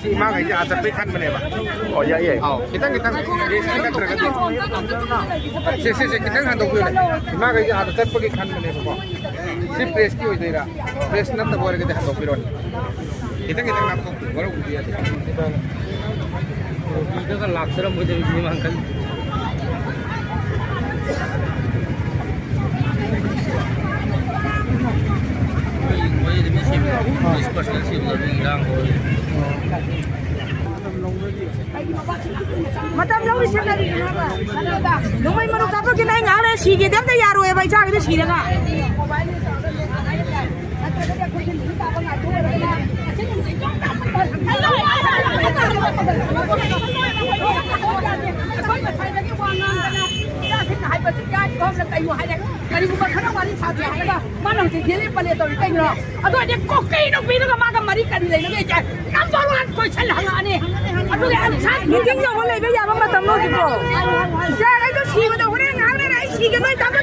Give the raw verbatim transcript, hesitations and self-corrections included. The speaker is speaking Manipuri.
ꯁꯤ ꯏꯃꯥꯈꯩꯁꯦ ꯑꯥ ꯆꯠꯄꯩ ꯈꯟꯕꯅꯦꯕ꯫ ꯑꯣ, ꯌꯥꯏ, ꯌꯥꯏ꯫ ꯑꯥꯎ, ꯈꯤꯇꯪ, ꯈꯤꯇꯪ ꯔꯦꯁꯀꯤ ꯅꯠꯇ꯭ꯔꯒꯗꯤ꯫ ꯁꯦ, ꯁꯦ, ꯁꯦ, ꯈꯤꯇꯪ ꯍꯟꯗꯣꯛꯄꯤꯌꯨꯅꯦ꯫ ꯏꯃꯥꯈꯩꯁꯦ ꯑꯥꯗ ꯆꯠꯄꯒꯤ ꯈꯟꯕꯅꯦꯕꯀꯣ꯫ ꯁꯤ ꯄ꯭ꯔꯦꯁꯀꯤ ꯑꯣꯏꯗꯣꯏꯔꯥ? ꯄ꯭ꯔꯦꯁ ꯅꯠꯇꯕ ꯑꯣꯏꯔꯒꯗꯤ ꯍꯟꯗꯣꯛꯄꯤꯔꯣꯅꯦ꯫ ꯈꯤꯇꯪ, ꯈꯤꯇꯪ ꯂꯥꯞꯊꯣꯛꯄꯤꯌꯨ, ꯋꯥꯔꯧꯕꯤꯕ ꯌꯥꯗꯦ꯫ ꯃꯤꯗꯒ ꯂꯥꯛꯆꯔꯝꯃꯣꯏꯗꯕ ꯃꯤꯃꯥꯡ ꯈꯜꯂꯤ꯫ ꯃꯣꯏ, ꯃꯣꯏꯗꯤ ꯃꯤ ꯁꯤꯕꯗꯣ, ꯃꯤ ꯄꯔꯁꯅꯦꯜ ꯁꯤꯕꯗꯣ ꯑꯗꯨ ꯏꯔꯥꯡ ꯍꯧꯔꯦ꯫ ꯃꯇꯝ ꯂꯧꯔꯤꯁꯦ ꯀꯔꯤꯒꯤꯅꯣꯕ? ꯅꯣꯡꯃꯩ ꯃꯔꯨ ꯀꯥꯞꯄꯛꯈꯤꯅ ꯑꯩ ꯉꯥꯏꯍꯥꯛ ꯂꯩꯔ ꯁꯤꯒꯦꯗꯤ ꯑꯝꯇ ꯌꯥꯔꯣꯏꯕ, ꯏꯆꯥꯒꯤꯗꯤ ꯁꯤꯔꯒ꯫ ꯀꯔꯤꯒꯨꯝꯕ ꯈꯔ ꯋꯥꯔꯤ ꯁꯥꯗꯦ ꯍꯥꯏꯔꯒ ꯃꯥꯅ ꯍꯧꯖꯤꯛ ꯌꯦꯂꯦ ꯄꯂꯦ ꯇꯧꯔꯤ ꯀꯩꯅꯣ? ꯑꯗꯨ ꯑꯣꯏꯔꯗꯤ ꯀꯣꯀꯩ ꯅꯨꯄꯤꯗꯨꯒ ꯃꯥꯒ ꯃꯔꯤ ꯀꯔꯤ ꯂꯩꯅꯒꯦ? ꯅꯝꯕꯔ ꯋꯥꯟ ꯀꯣꯏꯁꯟ ꯍꯪꯉꯛꯑꯅꯤ꯫ ꯑꯗꯨꯒꯤ ꯑꯟꯁꯔ ꯃꯤꯇꯤꯡ ꯇꯧꯕ ꯂꯩꯕ ꯌꯥꯕ ꯃꯇꯝ ꯂꯣꯏꯗ꯭ꯔꯤꯕꯣ? ꯏꯆꯥꯈꯩꯗꯣ ꯁꯤꯕꯗ ꯍꯣꯔꯦꯟ ꯉꯥꯏꯍꯥꯛ ꯂꯩꯔ ꯑꯩ ꯁꯤꯒꯦ ꯅꯣꯏ ꯇꯥꯃꯣ